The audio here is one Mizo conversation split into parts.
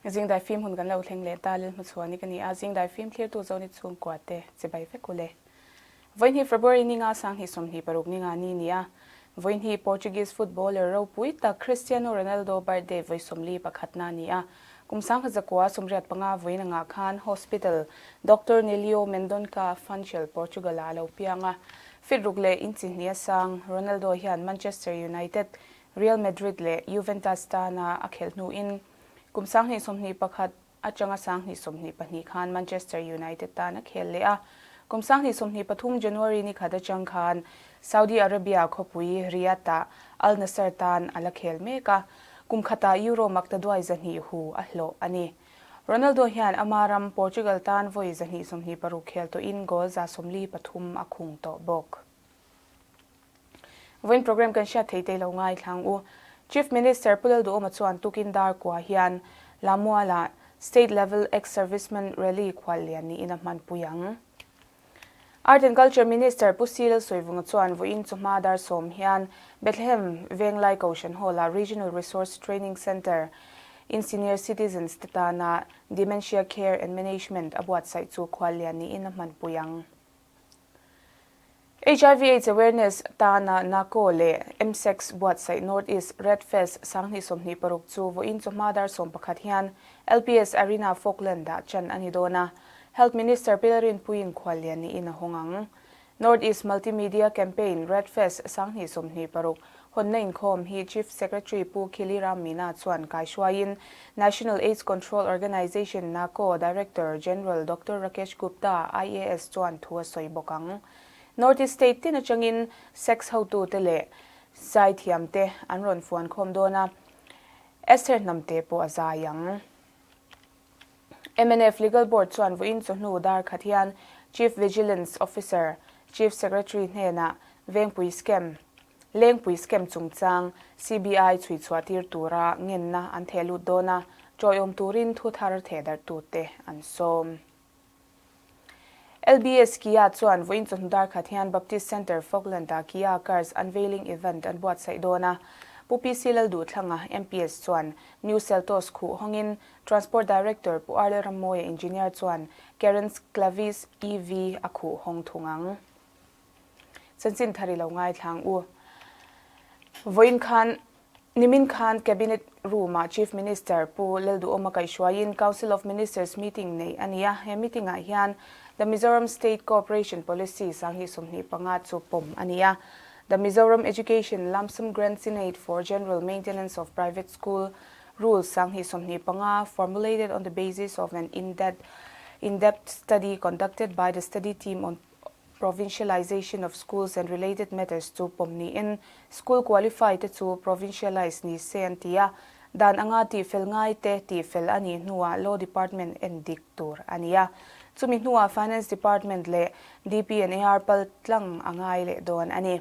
Zingdai fim hun kan lo thleng leh ta Lelhmachhuani ka ni a, Zingdai fim thlirtu Zoni chhungkua te chibai vek u le. Vawiin hi February ninga sanghnih 26 ninga ni ni a, vawiin hi Portuguese footballer ropui tak Cristiano Ronaldo birthday vawi 41 na ni a, kum 1985 vawiin angah khan Hospital Doctor Nelio Mendonca Funchal, Portugal ah a lo piang a. Fit ruk leh inchi hnih a sang Ronaldo hian Manchester United, Real Madrid leh Juventus tana a khelh hnuin kum 2021 atanga 2022 khan Manchester United tan a khel leh a. Kum 2023 January ni khat atang khan Saudi Arabia khawpui Riyadh-ah Al Nassr tan a la khel mek a, kum khatah Euro maktaduai 200 hu a hlawh a ni. Ronaldo hian ama ram Portugal tan vawi 226 khel tawhin goal 143 a khung tawh bawk. Vawiin program kan hriat thei te lo ngai thlang u. Chief Minister Pu Lalduhawma chuan tukin dar kua hian Lamualah State Level Ex-Servicemen Rally khual lian niin a hmanpui ang. Art and Culture Minister Pu Si Lalsawivunga chuan vawiin chawhma dar 10 hian Bethlehem Venglai Kohhran Hall-ah Regional Resource Training Centre in Senior Citizens te tana Dementia Care and Management a buatsaih chu khual lian niin a hmanpui ang. HIV AIDS Awareness tana NACO leh MSEX buatsaih North East Red Fest 2026 chu vawiin chawhma dar 11 hian LPS Arena Falkland ah chan a ni dawn a. Health Minister Pi Lalrinpuiin khual lian niin a hawng ang. North East Multimedia Campaign Red Fest 2026 hawnna inkhawm hi Chief Secretary Pu Khili Ram Meena chuan kaihruaiin National AIDS Control Organisation, NACO, Director General Doctor Rakesh Gupta, IAS chuan thu a sawi bawk ang. North East State tin atangin sex hotute leh zaithiamte an rawn fuan khawm dawn a, Esther hnamte pawh a zai ang. MNF Legal Board chuan vawiin chawhnu dar khat hian Chief Vigilance Officer, Chief Secretary hnenah Vengpui Scam, Lengpui Scam chungchang CBI chhuichhuah tir tura ngenna an theh lut dawn a, tawiawm turin thu thar theh darhtute an sawm. LBS Kia chuan vawiin chawhnu dar khat hian Baptist Centre Falkland-ah Kia Cars Unveiling Event an buatsaih dawn a. Pu PC Lalduhthlanga, MPS chuan New Seltos khuh hawngin Transport Director Pu Arle Rammawia Engineer chuan Carens Clavis EV a khuh hawng thung ang. Chanchin thar i lo ngaithlang u. Vawiin khan Nimin khan Cabinet Room-ah Chief Minister Pu Lalduhawma kaihhruaiin Council of Ministers meeting neih a ni a, he meeting-ah hian The Mizoram State Cooperation Policy 2025 chu pawm a ni a. The Mizoram Education Lump Sum Grants-in-Aid for General Maintenance of Private School Rules 2025 formulated on the basis of an in-depth study conducted by the study team on Provincialization of Schools and Related Matters chu pawm niin school qualify te chu provincialize ni se an ti a, dan anga tihfel ngai te tihfel a nih hnuah Law Department en dik tur a ni a. Chumi hnuah Finance Department leh DP and AR pal tlang a ngai leh dawn a ni.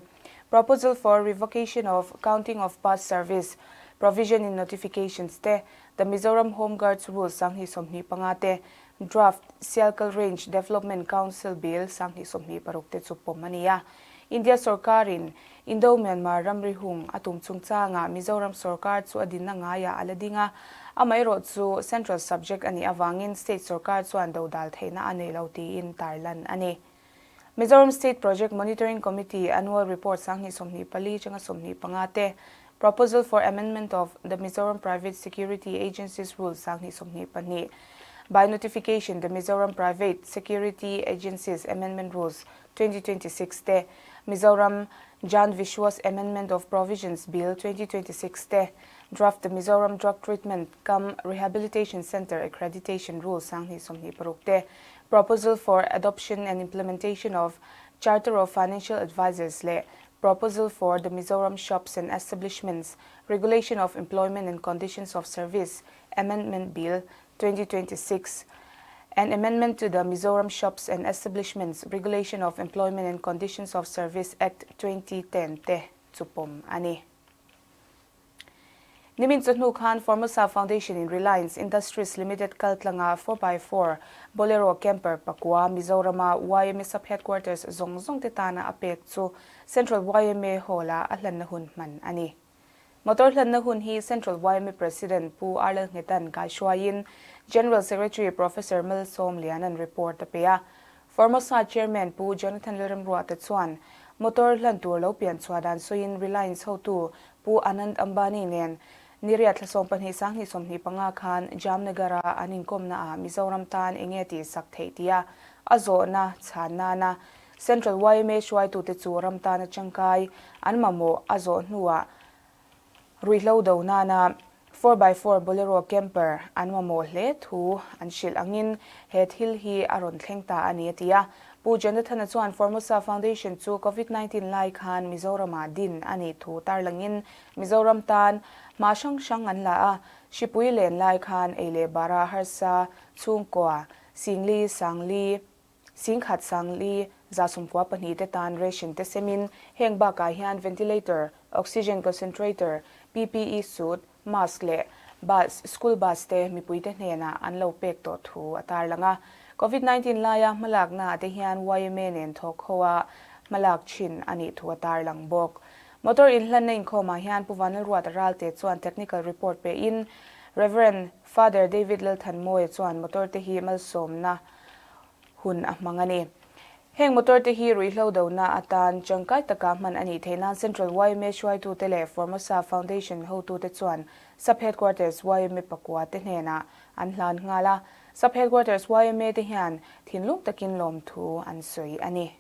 Proposal for Revocation of Counting of Past Service Provision in Notifications te, The Mizoram Home Guards Rules 2025 te, Draft Sialkal Range Development Council Bill 2026 te chu pawm a ni a. India sorkarin Indo-Myanmar ramri hung a tum chungchangah Mizoram sorkar chu a dinna ngaiah a la ding a, amaherawh chu Central subject a nih avangin State sorkar chuan dodal theihna a nei lo tiin tarlan a ni. Mizoram State Project Monitoring Committee Annual Report 2024 atanga 25 te, Proposal for Amendment of the Mizoram Private Security Agencies Rules 2022, By Notification the Mizoram Private Security Agencies Amendment Rules 2026 te, Mizoram Jan Vishwas Amendment of Provisions Bill 2026 te, Draft the Mizoram Drug Treatment cum Rehabilitation Centre Accreditation Rules 2026 te, Proposal for Adoption and Implementation of Charter of Financial Advisers leh Proposal for the Mizoram Shops and Establishments Regulation of Employment and Conditions of Service Amendment Bill 2026 and Amendment to the Mizoram Shops and Establishments Regulation of Employment and Conditions of Service Act 2010 te chu pawm a ni. Nimin chawhnu khan Formosa Foundation in Reliance Industries Limited kaltlanga four by four Bolero Camper pakua Mizorama yma Sub Headquarters zawng zawng te tana a pek chu Central yma Hall-ah a hlanna hun hman a ni. Motor hlanna hun hi Central yma President Pu R Lalnghetan kaihruaiin General Secretary Professor Malsawmliana'n report a pe a. Formosa Chairman Pu Jonathan Lalremruata chuan motor hlan tur lo pian chhuah dan sawiin Reliance hotu Pu Anand Ambani nen Niriat thla 12 2025 khan Jamnagar-a an inkawmnaah Mizoram tan eng nge tih sak theih tia a zawhna chhan nana Central yma hruaitute chu ram tana tangkai an mamawh a zawh hnuah ruihhlo do nana 4x4 Bolero camper an mamawh hle thu an hrilh angin he thil hi a rawn thleng ta a ni a ti a. Pu Jonathan-a chuan Formosa Foundation chu Covid 19 lai khan Mizoramah din a nih thu tarlangin Mizoram tan hma hrang hrang an la a, hripui len lai khan ei leh bara harsa chhungkua Singli Sangli Singkhat Sangli 114 te tan ration te semin heng bakah hian ventilator, oxygen concentrator, PPE suit, mask leh bus, school bus te mipui te hnenah an lo pek tawh thu a tarlang a. Covid 19 laia hmalakna te hian YMA nen thawk ho a hmalak thin a nih thu a tarlang bawk. Motor inhlanna inkhawmah hian Pu Vanlalruata Ralte chuan technical report pe in Rev. Father David Lalthanmawia chuan motor te hi malsawmna hun a hmang a ni. Heng motor te hi ruihhlo dona atan tangkai taka hman a nih theih nan Central YMA hruaitute leh Formosa Foundation hotute chuan Sub Headquarters YMA pakua te hnenah an hlan nghal a. Sub Headquarters YMA te hian thinlung takin lawmthu an sawi a ni.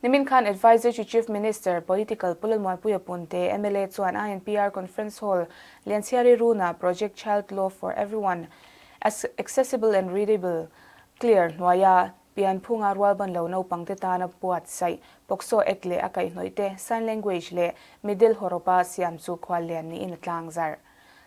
Nimin khan Adviser to Chief Minister, Political Pu Lalmuanpuia Punte, mla chuan INPR Conference Hall, Lianchhiari Runa Project Child Law for Everyone, Accessible and Readable, Clear hnuaia pianphunga rualban lo naupangte tana buatsaih, POCSO Act leh a kaihhnawih te, Sign Language leh Middle hawrawpa siam chu khuallian niin a tlangzarh.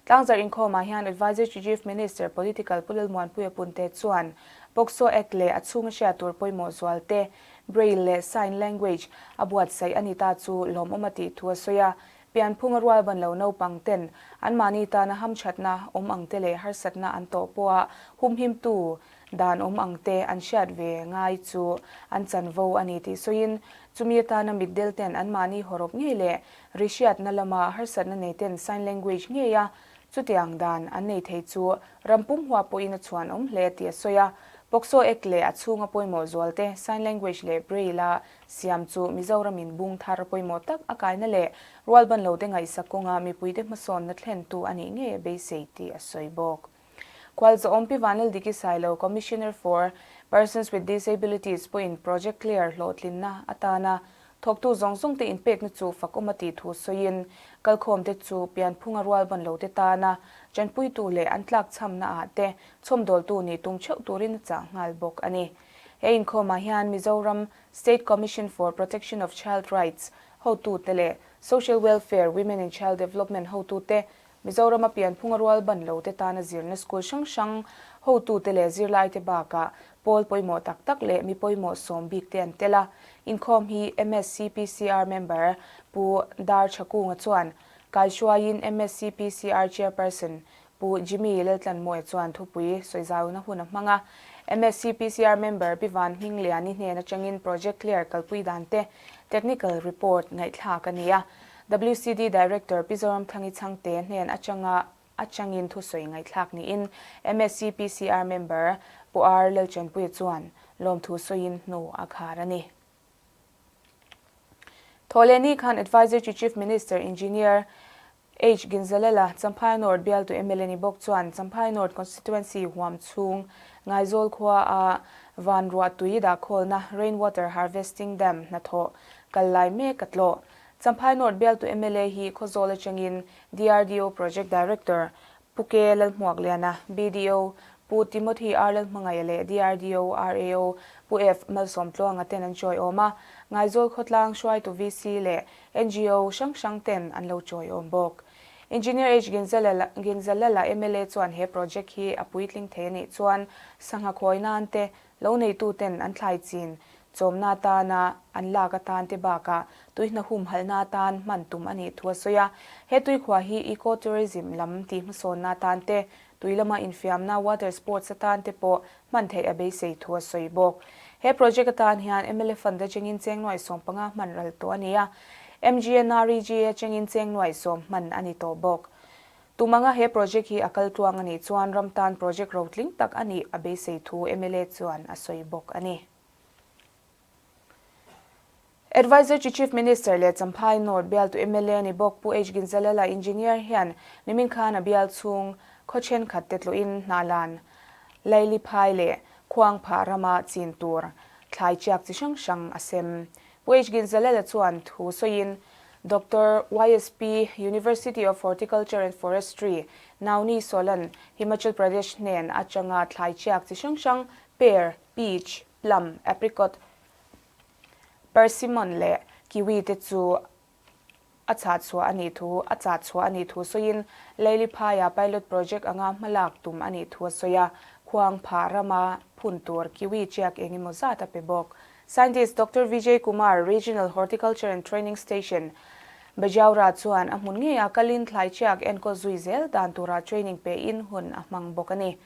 Tlangzarh inkhawmah hian Adviser to Chief Minister, Political Pu Lalmuanpuia Punte chuan POCSO Act leh a chhunga hriat tur pawimawh zual te, Braille leh Sign Language a buatsaih a ni ta chu lawmawm a tih thu a sawi a. Pianphunga rualban lo naupang ten anmahni tana hamthatna awm ang te leh harsatna an tawh pawha humhimtu dan awm ang te an hriat ve ngai chu an chanvo a ni tih sawiin chumi atana mitdel ten anmahni hawrawp ngei leh Ri hriatna lama harsatna nei ten sign language ngei a, chutiang dan an nei thei chu ram pum hua pawhin a chhuan awm hle tih a sawi a. POCSO Act leh a chhunga pawimawh zual te sign language leh braille a siam chu Mizoramin bung thar pawimawh tak a kaina leh rualban lote ngaihsak kawnga mipuite hmasawnna thlentu a nih ngei a beisei tih a sawi bawk. Khualzawm Pi Vanlaldiki Sailo, Commissioner for Persons with Disabilities pawhin Project Clear hlawhtlinna atana thawktu zawng zawng te inpekna chu fakawm a tih thu sawiin kalkhawmte chu pianphunga rualban lote tana tanpuitu leh an tlakchhamna ah te chhawmdawltu nih tum theuh turin a chah nghal bawk a ni. He inkhawmah hian Mizoram State Commission for Protection of Child Rights hotute leh Social Welfare, Women and Child Development hotute Mizorama pianphunga rualban lote tana zirna school hrang hrang hotute leh zirlaite bakah pawl pawimawh tak tak leh mi pawimawh sawm bik te an tel a. Inkhawm hi MSCPCR member Pu Dar Thakunga chuan kaihruaiin MSCPCR Chairperson Pu Jimmy Laltlanmawia chuan thupui sawizauna hun a hmang a. MSCPCR member Pi Van Hmingliani hnen atangin Project Clear kalpui dan te Technical Report ngaihthlak a ni a. WCD Director Pi Zoramthangi Chhangte hnen atanga atangin thusawi ngaihthlak niin MSCPCR member Pu R Lalchanpuia chuan lawmthu sawiin hnu a khar a ni. Thawhlehni khan Adviser to Chief Minister Engineer H Ginzalela, Champhai North bialtu mla ni bawk chuan Champhai North Constituency huam chhung Ngaizawl khua a van ruah tui dahkhawlna Rain Water Harvesting Dam hnathawh kal lai mek a tlawh. Champhai North bialtu mla hi Khawzawl atangin DRDO Project Director Pu K Lalhmuakliana, BDO Pu Timothy R Lalhmangaia leh DRDO RAO Pu F Malsawmtluanga ten an chawiawm a, Ngaizawl khawtlang hruaitu VC leh NGO hrang hrang ten an lo chawiawm bawk. Engineer H Ginzalala mla chuan he project hi a puitling thei a nih chuan sangha khawi nan te lo neitu ten an thlai chin chawmna atana an lak atan te bakah tuihna humhalhna atan hman tum a nih thu a sawi a. He tuikhuah hi eco tourism lam tih hmasawnna atan te, tui lama infiamna water sports atan te pawh hman theih a beisei thu a sawi bawk. He project atan hian mla fund atangin cheng nuai 15 hman ral tawh a ni a. MGNREGA atangin cheng nuaih 10 hman a ni tawh bawk. Tumanga he project hi a kal tluang a nih chuan ram tan project rotling tak a nih a beisei thu mla chuan a sawi bawk a ni. Adviser to Chief Minister leh Champhai North bialtu mla ni bawk Pu H Ginzalala Engineer hian nimin khan a bial chhung khaw thenkhat te tluhin Hnahlan, Lailiphai leh Khuangphah rama chin tur thlai chiak chi hrang hrang a sem. Pu H Ginzalala chuan thu sawiin Doctor YSP, University of Horticulture and Forestry, Nauni Solan, Himachal Pradesh hnen atanga thlai chiak chi hrang hrang pear, peach, plum, apricot, Persimmon leh kiwi te chu a chah chhuah a nih thu a chah chhuah a nih thu sawiin Leili phaia pilot project anga hmalak tum a nih thu a sawi a, khuang phah rama phun tur kiwi chiak eng emaw zat a pe bawk. Scientist Doctor Vijay Kumar, Regional Horticulture and Training Station, Bajaura chuan a hmun ngei a kalin thlai chiak enkawl zui zel dan tura training pe in hun a hmang bawk a ni.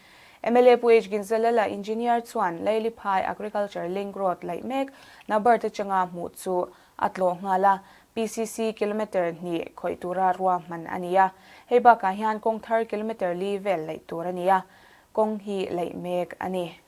Mla Pu H Ginzalala Engineer chuan Leili Phai Agriculture Link Road laih mek NABARD atanga hmuh chu a tlawh nghal a, PCC kilometre hnih khawih tura ruahman a ni a. Hei bakah hian kawng thar kilometre li vel laih tur a ni a, kawng hi laih mek a ni.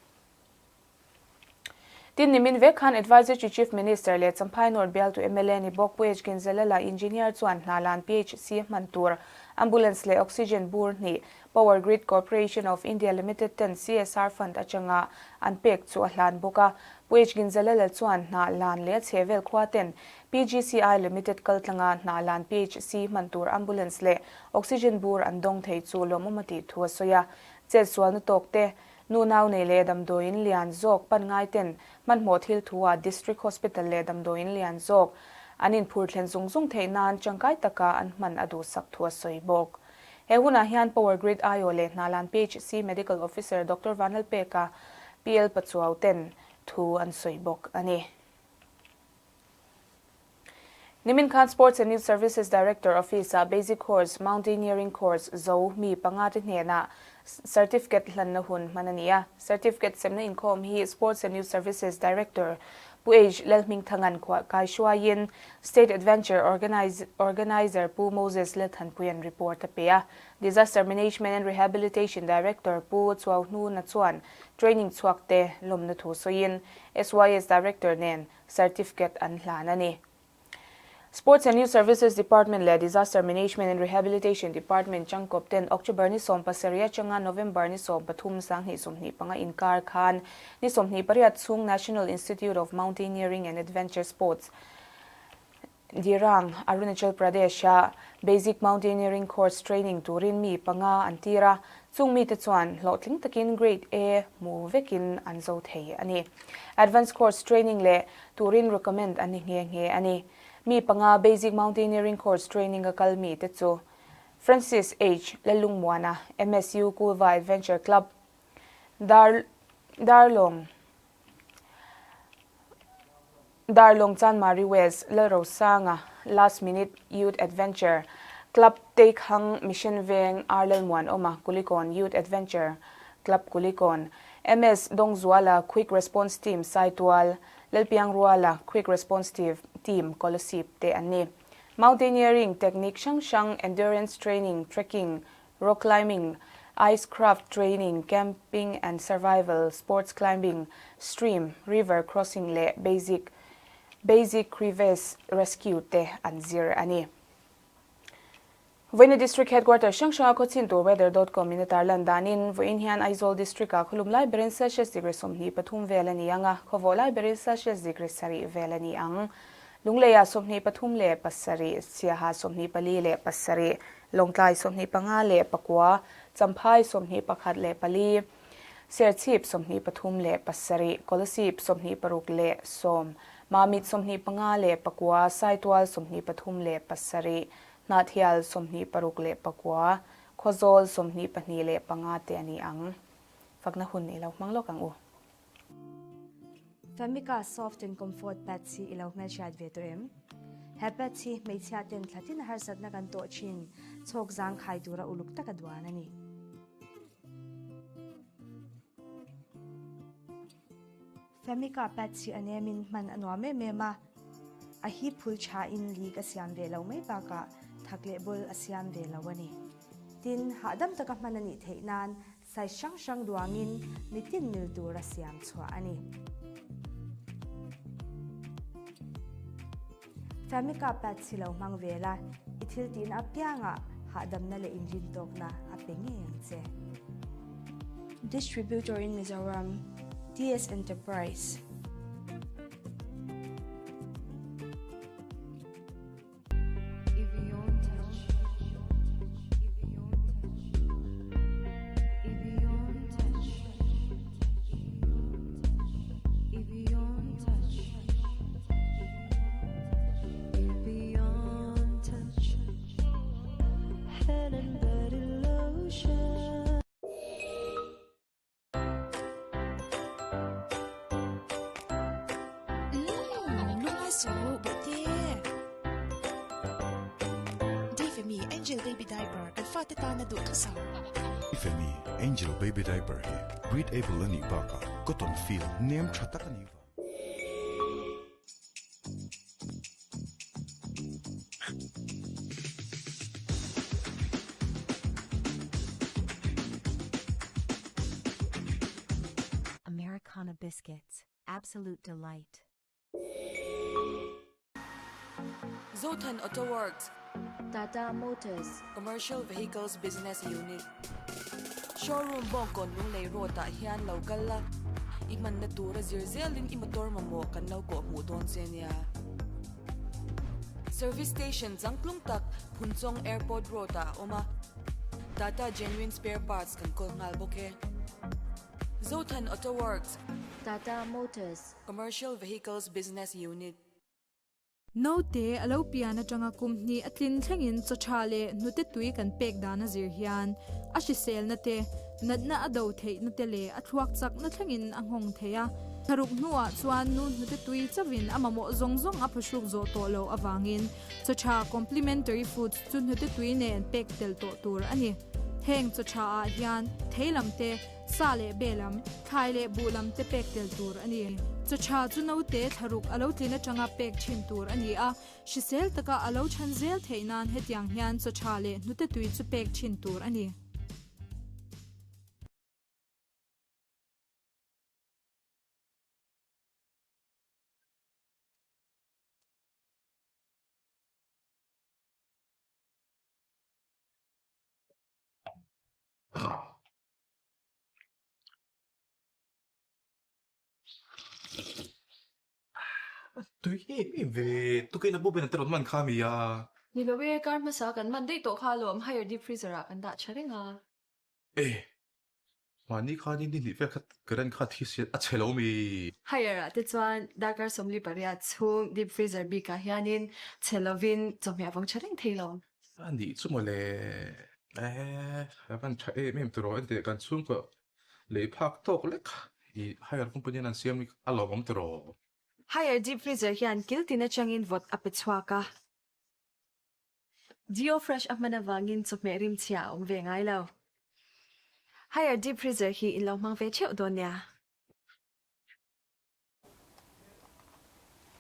Tin, nimin vek khan Adviser to Chief Minister leh Champhai North bialtu mla ni bawk Pu H Ginzalala Engineer chuan Hnalan PHC hman tur Ambulance leh Oxygen bur hnih Power Grid Corporation of India Limited ten CSR Fund atanga an pek chu a hlan bawk a. Pu H Ginzalala chuan Hnahlan leh a chhehvel khua ten PGCI Limited kaltlanga Hnahlan PHC hman tur Ambulance leh Oxygen bur an dawng thei chu lawmawm a tih thu a sawi a. Chetsualna tawk te Nu nau nei leh damdawiin lian zawk pan ngai ten hmanhmawh thil thu ah District Hospital leh damdawiin lian zawk an inphur thlen zung zung theih nan tangkai taka an hman a duhsak thu a sawi bawk. He hunah hian Power Grid aiawh leh Hnalan PHC Medical Officer Doctor Vanlalpeka PL Pachuau ten thu an sawi bawk a ni. Nimin khan Sports and Youth Services Director Office-ah Basic Course, Mountaineering Course, zo mi panga te hnenah Certificate hlanna hun hman a ni a. Certificate semna inkhawm hi Sports and Youth Services Director Pu H Lalhmingthanga'n khuah kai hruaiin State Adventure Organiser Pu Moses Lalthanpuia'n report a pe a. Disaster Management and Rehabilitation Director Pu Chuauhnuna chuan training chhuakte lawmna thu sawiin SYS Director nen Certificate an hlan a ni. Sports and Youth Services Department leh Disaster Management and Rehabilitation Department changkawp ten October ni 17 atanga November ni 13 2025 inkar khan ni 28 chhung National Institute of Mountaineering and Adventure Sports Dirang, Arunachal Pradesh-a Basic Mountaineering Course training turin mi panga an tir a, chung mite chuan hlawhtling takin Grade A hmu vekin an zo thei a ni. Advanced Course training leh turin recommend an ni nghe nghe a ni. Mi panga Basic Mountaineering Course training-a kal mite chu Francis H. Lalungmuana, MSU Kulva Adventure Club, Dar Darlawng, Darlawng Chanmari West, Lalrosanga, Last Minute Youth Adventure, Club Teikhang Mission Veng, R Lalmuanawma, Kulikawn Youth Adventure Club Kulikawn, MS Dawngzuala, Quick Response Team Saitual, Lalpiangruala, Quick Response Team Kolasib te an ni. Mountaineering technique hrang hrang, endurance training, trekking, Rock climbing, ice craft training, camping and survival, sports climbing, stream, river crossing leh basic basic crevasse rescue te an zir a ni. Vawiina District Headquarter hrang hranga khawchin tur weather dot com in a tarlan danin vawiin hian Aizawl District ah khawlum lai berin Celsius degree 23 vel a ni ang a, khawvawh lai berin Celsius degree sarih vel a ni ang. Lungleiah 23 leh 7, Siaha 24 leh 7, Lawngtlai 25 leh 9, Champhai 21 leh 4, Serchhip 23 leh 7, Kolasib 26 leh 10, Mamit 25 leh 9, Saitual 23 leh 7, Hnahthial 26 leh 9, Khawzawl 22 leh 5 te a ni ang. Fakna hun i lo hmang lawk ang u. Famica Soft and Comfort Pads hi i lo hmelhriat ve tawh em? He pads hi hmeichhia ten thlatin harsatna kan tawh thin chhawk zang khai tura uluk taka duan a ni. Famica pads hi a nemin hman a nuam em em a. A hip phul tha in leak a siam ve lo mai bakah thak leh bawl a siam ve lo a ni. Tin, hahdam taka hman a nih theih nan size hrang hrang duangin mitin mil tur a siam chhuah a ni. Famika pads hi lo hmang ve la, i thil tihna apiangah hahdamna leh inrintawkna a pe ngei ang che. Distributor in Mizoram, TS Enterprise. Angel Baby Diaper kan fate tana duhthusam. Femi Angel Baby Diaper hi breathable a nih bakah cotton feel nem tha tak a nih vang. Americana Biscuits, absolute delight. Zothan Auto Works. Tata Motors. Commercial Vehicles Business Unit. Showroom Bawngkawn Lunglei Road ah hian lo kal la, i hmanna tura zir zelin i motor mamawh kan lo kawh hmuh dawn che nia. Service Station changtlung tak Phunchawng Airport Road ah a awm a, Tata Genuine Spare Parts kan kawl nghal bawk e. Zothan Auto Works. Tata Motors. Commercial Vehicles Business Unit. Naute a lo pian atanga kum hnih a tlin thlengin chaw tha leh hnute tui kan pek dan a zir hian a hriselna te, natna a do theihna te leh a thluak chakna thlengin a nghawng thei a. Thlaruk hnuah chuan nu hnute tui chauhin a mamawh zawng zawng a phuhruk zawh tawh loh avangin chaw tha complementary foods chu hnute tui nen pek tel tawh tur a ni. Heng chaw tha ah hian thei lam te, Sa leh be lam, thlai leh buh lam te pek tel tur a ni. Chaw tha chu naute thlaruk a lo tlin atanga pek thin tur a ni a, hrisel taka a lo chhan zel theih nan hetiang hian chaw tha leh hnute tui chu pek thin tur a ni. Tui em em ve, tukin a bawp in a te rawn man kha mi a. Ni lo e, kar hmasa kan man daih tawh kha alawm, higher deep freezer ah kan dah tha reng a. E, mahni khan in ni hnih vel kha current kha thi si a chhe lo mi. Higher ah te chuan darkar 48 chhung deep freezer bik ah hianin chhe lovin chawhmeh a vawng tha reng thei lo. A nih chu mawle. Eh, a van tha em em tiraw enteh kan chhungkaw lei phak tawk lek i hire company an siam hi a lawmawm tiraw. Hire deep freezer hian kil tin atangin vawt a pe chhuak a. Geo fresh a hman avangin chawhmeh rim chhia a awm ve ngai lo. Hire deep freezer hi in lo hmang ve theuh dawn nia.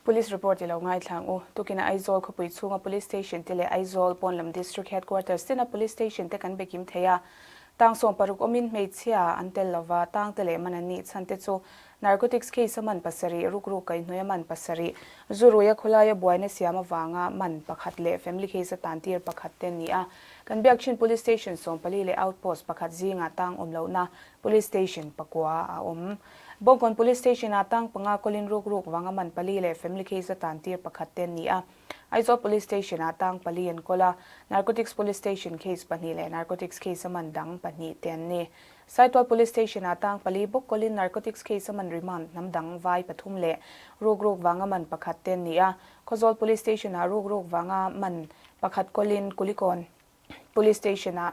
Police report i lo ngaithla ang u. Tukin a Aizawl khawpui chhunga Police Station te leh Aizawl pawnlam District Headquarters tina Police Station te kan be kim thei a. Tang 60 awmin hmeichhia an tel lova, tang te leh man an nih chhan te chu Narcotics case a man pasarih, rukru kaihhnawih a man pasarih, zu ruia khawlaia buaina siam avanga man pakhat leh family case a tan tir pakhat te an ni a. Kan biak thin Police Station 14 leh Outpost pakhat zingah tang awm lohna Police Station pakua a awm. Bawngkawn Police Station ah tang panga kawlin ruk ruk vanga man pali leh family case a tan tir pakhat te an ni a. Aizawl Police Station ah tang pali an kawl a, Narcotics Police Station case pahnih leh Narcotics case a man dang pahnih te an ni. Saitual Police Station ah tang pali bawk kawlin Narcotics case a man remand hnam dang vai pathum leh ruk ruk vanga man pakhat te an ni a. Khawzawl Police Station ah ruk ruk vanga man pakhat kawlin Kulikawn Police Station ah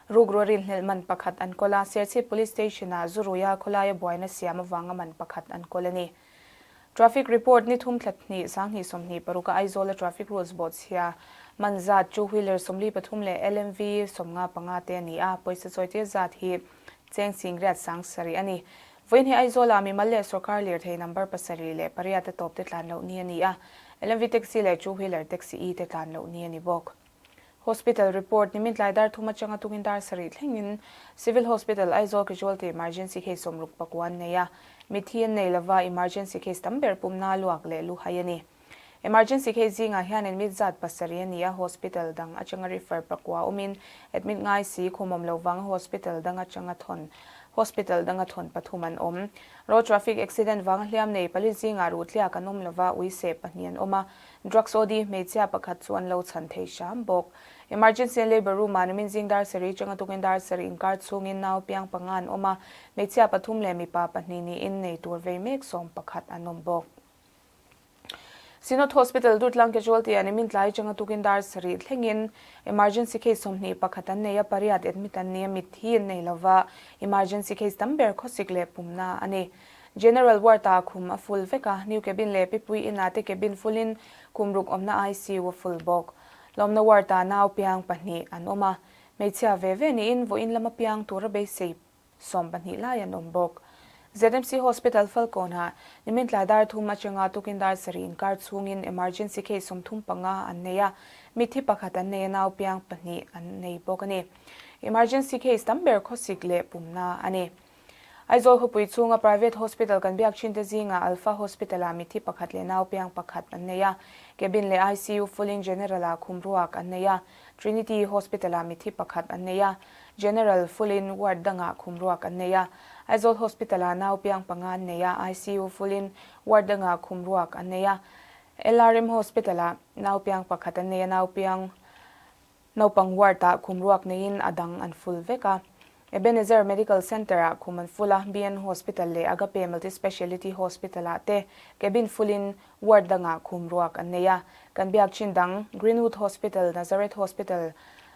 rukru rinhlelh man pakhat an kawl a, Serchhip Police Station ah Zuruia khawlaia buaina siam avanga man pakhat an kawl a ni. Traffic report ni thum thla hnih 2026 a Aizawl-a traffic rules bawhchhia man zat two wheeler 43 leh LMV 55 te a ni a, pawisa chawitir zat hi cheng singriat sang sarih a ni. Vawiin hi Aizawl-ah mimal leh sawrkar lirthei number 78 a tawp te tlan loh ni a ni a. LMV taxi leh two wheeler taxi E te tlan loh ni a ni bawk. Hospital report, Nimin tlai dar thum atanga tungin dar sarih thlengin Civil Hospital Aizawl Casualty Emergency case 60 pakua an nei a, mitthi an nei lova emergency case tam ber pumna luak leh lu hai a ni. Emergency case zingah hian admit zat pasarih a ni a, hospital dang atanga refer pakua awmin admit ngai si khumawm lo vanga hospital dang atanga thawn hospital danga thawn pathum an awm. Road traffic accident vanga hliam nei pali zingah ruhtliak an awm lova uiseh pahnih an awm a, drugs OD hmeichhia pakhat chu an lo chhan thei hram bawk. Emergency and labour room ah nimin zing dar sarih atanga tukin dar sarih inkar chhungin nau piang panga an awm a, hmeichhia pathum leh mipa pahnih niin nei tur vei mek 11 an awm bawk. Synod Hospital Durtlang Casualty ah nimin tlai atanga tukin dar sarih thlengin emergency case 21 an nei a, pariat admit an ni a, mitthi an nei lova, emergency case tam ber khawsik leh pumna a ni. General ward ah khum a full vek a, new cabin leh Pipui Inn ah te cabin full in khum ruk awmna ICU a full bawk. Lawmna ward ah nau piang pahnih an awm a, hmeichhia ve ve niin vawiin lama piang tura beisei 12 lai an awm bawk. ZMC Hospital Falkawnah nimin tlai dar thum atanga tukin dar sarih inkar chhungin emergency case 35 an nei a, mitthi pakhat an nei a nau piang pahnih an nei bawk a ni. Emergency case tam ber khawsik leh pumna a ni. Aizawl khawpui chhunga private hospital kan biak thin te zingah Alpha Hospital-ah mitthi pakhat leh nau piang pakhat an nei a, cabin leh ICU full in General-ah khum ruak an nei a, Trinity Hospital-ah mitthi pakhat an nei a, General full in ward dangah khum ruak an nei a, Aizawl Hospital-ah nau piang panga an nei a, ICU full in ward dangah khum ruak an nei a, LRM Hospital-ah nau piang pakhat an nei a, nau piang naupang ward-ah khum ruak neiin a dang an full vek a. Ebenezer Medical Centre-ah khum an full a, BN Hospital leh Agape Multi-Speciality Hospital-ah te cabin full in ward dangah khum ruak an nei a. Kan biak chin dang, Greenwood Hospital, Nazareth Hospital,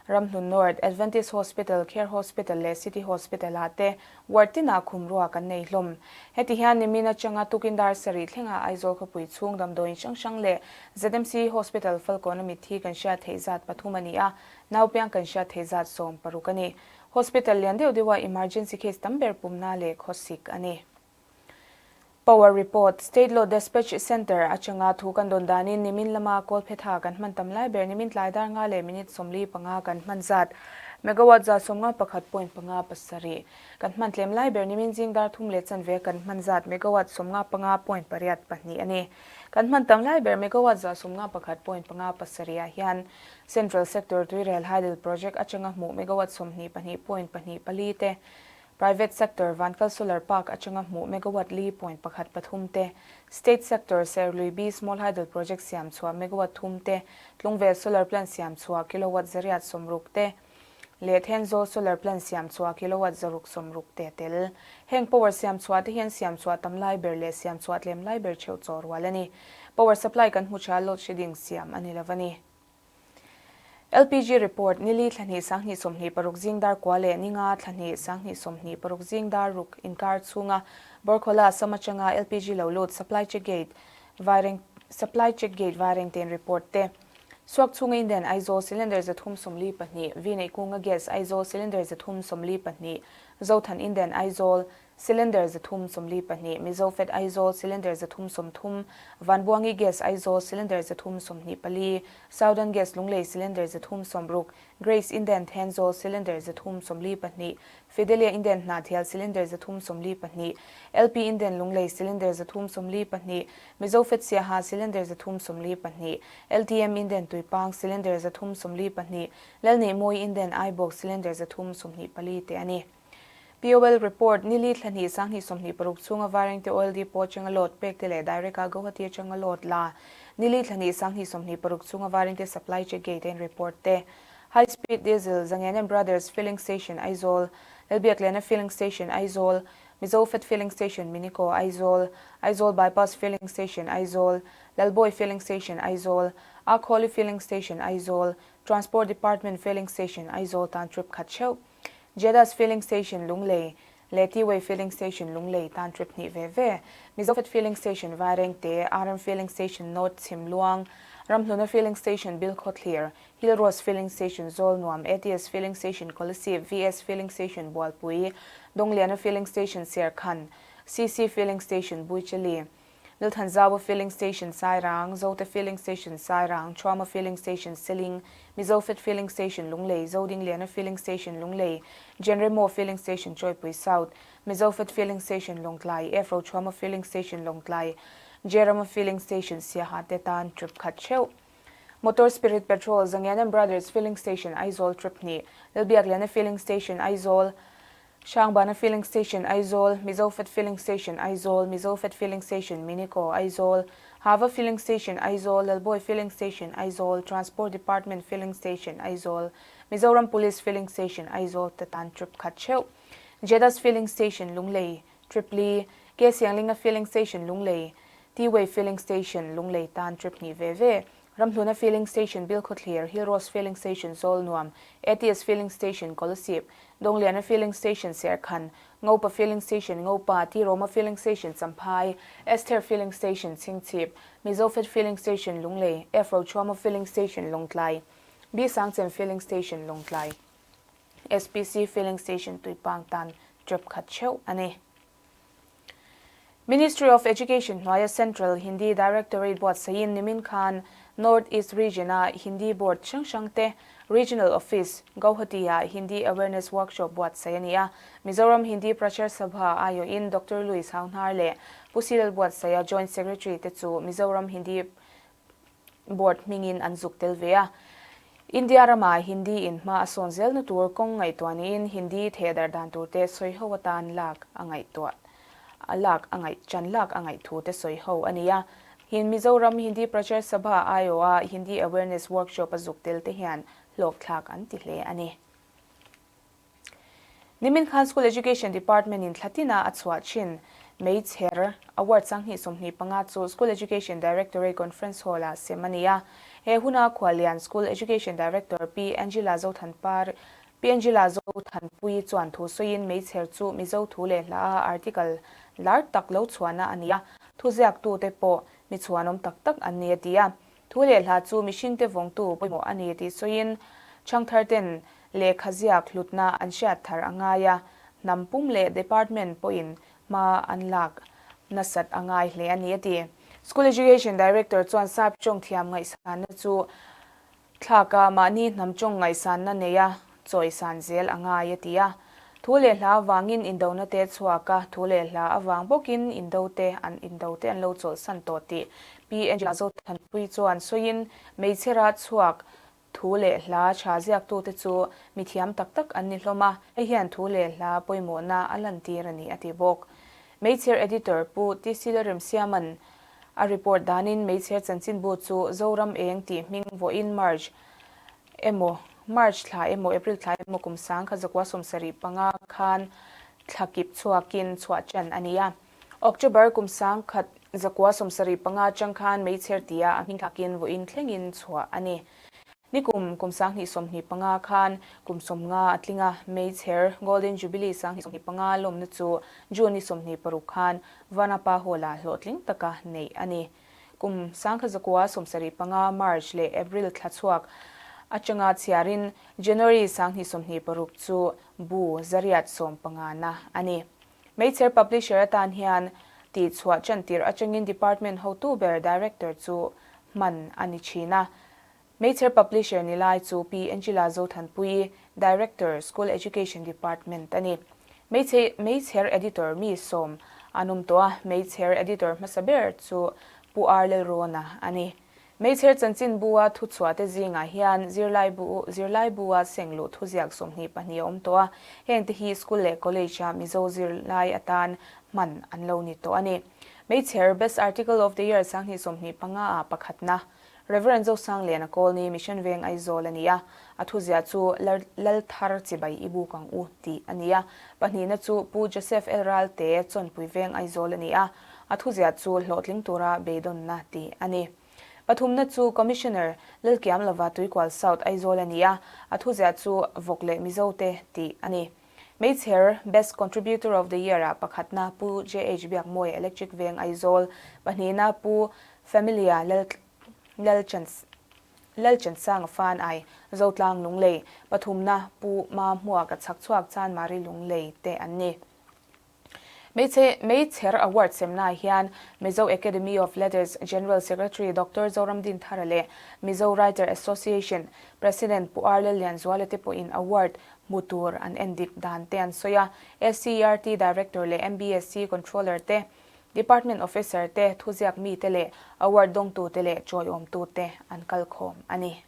Ramhlun North, Adventist Hospital, Care Hospital leh City Hospital-ah te ward tinah khum ruak an nei hlawm. Heti hian nimin atanga tukin dar sarih thlengah Aizawl khawpui chhung damdawiin hrang hrang leh ZMC Hospital Falkawn a mitthi kan hriat theih zat pathum a ni a, naupiang kan hriat theih zat 16 a ni. Hospital lian deuh deuha emergency case tam ber pumna leh khawsik a ni. Power report, State Load Despatch Centre atanga thu kan dawn danin nimin lama kawlphetha kan hman tam lai ber nimin tlai dar nga leh minute 45 kan hman zat megawatt 51.57 kan hman tlem lai ber nimin zing dar thum leh chanve kan hman zat megawatt 55.82 a ni. Kan hman tam lai ber megawatt 51.57 ah hian Central Sector Tuirel Hydel Project atanga hmuh megawatt 22.24 te Private sector Vankal Solar Park atanga hmuh megawatt 4.13 te, State sector Serlui B Small Hydel Project siam chhuah megawatt 3 te, Tlungvel Solar Plant siam chhuah kilowatt 160 te, leh Thenzawl Solar Plant siam chhuah kilowatt 160 te a tel. Heng power siam chhuah te hian siam chhuah tam lai ber leh siam chhuah tlem lai ber theuh chaw rual a ni. Power supply kan hmu tha load shedding siam a ni lo a ni. LPG report, Nili thla hnih 2026 zing dar kua leh ninga thla hnih 2026 zing dar ruk inkar chhunga Borkhola Assam atanga LPG lo lut supply check gate Vaireng supply check gate Vairengten report te Suak chhunga Indian Aizawl cylinder 342 V Neihkunga gas Aizawl cylinder 342 Zothan Indian Aizawl Cylinder 342 Mizofed Aizawl cylinder 330 Vanbuangi gas Aizawl cylinder 324 Southern gas Lunglei cylinder 360 Grace Indian Thenzawl cylinder 342 Fidelia Indian Hnahthial cylinder 342 LP Indian Lunglei cylinder 342 Mizofed Siaha cylinder 342 LTM Indian Tuipang cylinder 342 Lalneihmawi Indian Aibawk cylinder 324 te a ni. POL report, Nili thla hnih 2026 chhunga Vairengte Oil Depot atanga load pek te leh direct a Guwahati atanga load la Nili thla hnih 2026 chhunga Vairengte supply check gate a in report te High Speed Diesel, Zangen and Brothers Filling Station, Aizawl, Lalbiakliana Filling Station, Aizawl, Mizo Fed Filling Station, Minico, Aizawl, Aizawl Bypass Filling Station, Aizawl, Lalbawi Filling Station, Aizawl, Akhawli Filling Station, Aizawl, Transport Department Filling Station, Aizawl tan trip khat theuh. Jedas Filling Station Lunglei leh T-Way Filling Station Lunglei tan trip hnih ve ve. Mizofed Filling Station Vairengte, RM Filling Station North Chhimluang, Ramhluna Filling Station Bilkhawthlir, Hill Rose Filling Station Zawlnuam, ATS Filling Station Kolasib, VS Filling Station Bualpui, Dongliana Filling Station Serkhan, CC Filling Station Buichali. Lalthanzaua Filling Station Sairang, Zote Filling Station Sairang, Thuama Filling Station Seling, Mizofet Filling Station Lunglei, Zodingliana Filling Station Lunglei, Genremo Filling Station Chawipui South, Mizofet Filling Station Lawngtlai, F Rothuama Filling Station Lawngtlai, Jerama Filling Station Siaha te tan trip khat theuh. Motor Spirit Petrol, Zangian and Brothers Filling Station Aizawl trip hnih, Lalbiakliana Filling Station Aizawl, Hrangbana Filling Station Aizawl, Mizofet Filling Station Aizawl, Mizofet Filling Station Minico Aizawl, Hava Filling Station Aizawl, Lalbawi Filling Station Aizawl, Transport Department Filling Station Aizawl, Mizoram Police Filling Station Aizawl te tan trip khat theuh. Jedas Filling Station Lunglei, trip li, Ke Sianglinga Filling Station Lunglei, T-Way Filling Station Lunglei tan trip hnih ve ve. Ramhluna Filling Station Bilkhawthlir, Hillrose Filling Station Zawlnuam, ATS Filling Station Kolasib, Dawngliana Filling Station Serkhan, Ngopa Filling Station Ngopa, Tiroma Filling Station Champhai, Esther Filling Station Chhingchhip, Mizofet Filling Station Lunglei, F Rochuama Filling Station Lawngtlai, B Sangchem Filling Station Lawngtlai, SPC Filling Station Tuipang tan trip khat theuh a ni. Ministry of Education hnuaia Central Hindi Directorate buatsaihin nimin khan North East Region-a Hindi Board hrang hrangte Regional Office, Guwahati-ah Hindi Awareness Workshop buatsaih a ni a. Mizoram Hindi Prachar Sabha aiawhin Doctor Louis Hauhnar leh Pu Silal buatsaiha Joint Secretary te chu Mizoram Hindi Board hmingin an zuk tel ve a. India rama Hindi in hma a sawn zelna tur kawng ngaihtuah niin Hindi thehdar dan tur te sawi ho atan lak a ngaihtuah a lak a ngaih chan lak a ngaih thu te sawi ho a ni a. Hin Mizoram Hindi Prachar Sabha aiawha Hindi Awareness Workshop a zuk tel te hian hlawkthlak an ti hle a ni. Nimin khan School Education Department in thlatina a chhuah thin Meichher Award sanghnih 25 chu School Education Directorate Conference Hall ah sem a ni a. He huna Khuallian School Education Director Pi Angela Zothanpar Pi Angela Zothanpui chuan thu sawiin Meichher chu Mizo thu leh hla a article lar tak lo chhuahna a ni a, thuziaktute pawh mi chhuanawm tak tak an ni a ti a. Thu leh hla chu mihringte vawngtu pawimawh a ni tih sawiin Changtharten lehkha ziak hlutna an hriat thar a ngai a, hnam pum leh department pawhin hma an lak nasat a ngai hle a ni a ti. School Education Director chuan sap tawng thiam ngaihsanna chu thlaka mahni hnam tawng ngaihsanna neia chawisan zel a ngai a ti a. Thu leh hla avangin indona te chhuak a, thu leh hla avang bawkin indo te an indo te an lo chawlhsan tawh tih Pi Angela Zothanpui chuan sawiin hmeichhera chhuak Thu leh hla tha ziaktute chu mi thiam tak tak an ni hlawm a, hei hian thu leh hla pawimawhna a lantir a ni a ti bawk. Meichher Editor Pu TC Lalremsiama'n a report danin Meichher chanchinbu chu Zoram Eng tih hming vawiin March emaw March thla emaw April thla emaw kum 1975 khan thla kip chhuakin chhuah ṭan a ni a. October kum 1975 atang khan Meichher tia a hming thlakin vawiin thlengin chhuah a ni. Nikum kum 2025 khan kum 50 a tling a, Meichher Golden Jubilee 2025 lawmna chu June ni 26 khan Vanapa Hall-ah hlawhtling taka neih a ni. Kum 1975 March leh April thla chhuak atanga chhiarin January 2026 chu bu zariat 15 na a ni. Meichher Publisher atan hian tihchhuah chantir atangin Department hotu ber Director chu hman a ni thin a. Meichher Publisher ni lai chu Pi Angela Zothanpui, Director, School Education Department a ni. Meichher Editor mi sawm an awm tawh a, Meichher Editor hmasa ber chu Pu R Lalrawna a ni. Meichher chanchinbua thuchhuahte zingah hian zirlaibu zirlaibua sengluh thuziak 22 a awm tawh a, hengte hi school leh college-a Mizo zirlai atan hman an lo ni tawh a ni. Meichher Best Article of the Year 2025-ah pakhatna Rev. Zosangliana Kawlni Mission Veng Aizawl a ni a, a thuziah chu Lalthar Chibai i buk ang u tih a ni a, pahnihna chu Pu Joseph L Ralte Chawnpui Veng Aizawl a ni a, A thuziah chu hlawhtling tura beidawnna tih a ni. Pathumna chu Commissioner Lalkiamlova Tuikual South Aizawl a ni a, a thuziah chu Vawk leh Mizote tih a ni. Meichher Best Contributor of the Year-ah pakhatna Pu JH Biakmawia Electric Veng Aizawl, pahnihna Pu Familia Lalchansanga Fan Ai Zotlang Lunglei, pathumna Pu Ma Hmuaka Chhakchhuak Chanmari Lunglei te an ni. Meichher Award semnaah hian Mizo Academy of Letters General Secretary Doctor Zoramdin Thara leh Mizo Writer Association President Pu Ar Lallianzuala te pawhin award hmu tur an endik dan te an sawi a. SCERT Director leh MBSC Controller te, Department Officer te, thuziak mite leh award dawngtute leh chawiawmtute an kalkhawm a ni.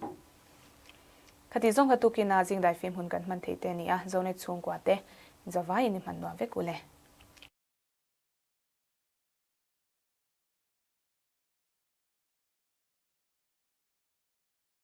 Khati zawng kha tukina zingdai fim hun kan hman thei te a ni a, Zonet chhungkua te zavaiin i hman nuam vek u le.